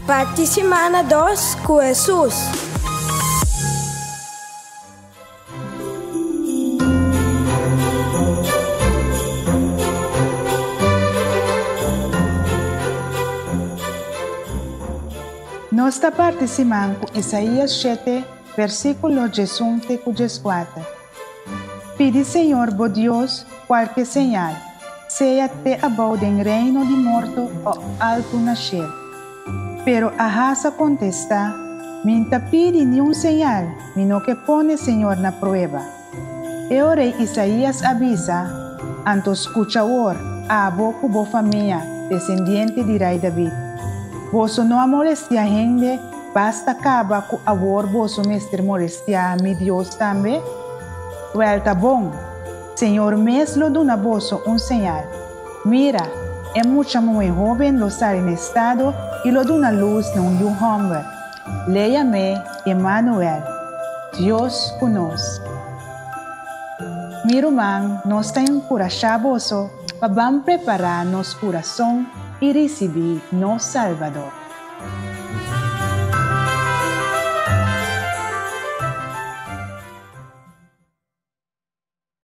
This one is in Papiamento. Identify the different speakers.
Speaker 1: Parti simana dos ku Hesus.
Speaker 2: Nos ta parti siman ku Isaías shete, versíkulo 11 te ku 14. Pidi Señor bo Dios kualke señal, sea te abou den reino di morto o altu na shelu. Pero Ahas a kontestá, Mi n' ta pidi niun señal, mi no ke pone Señor na prueba. E ora ei Isaías a bisa, Anto skucha awor, abo ku bo famia, desendiente di Rei David. Boso no a molestiá hende, basta kaba ku awor boso mester molestiá mi Dios tambe? Wèl ta bon! Señor mes lo duna boso un señal. Mira, e mucha muhé hóben lo sali na estado i lo duna lus na un yu hòmber. Lei yam'é Emmanuel, Dios ku nos. Mi ruman, nos ta enkurashá boso pa ban prepará nos kurason i risibí nos Salbador.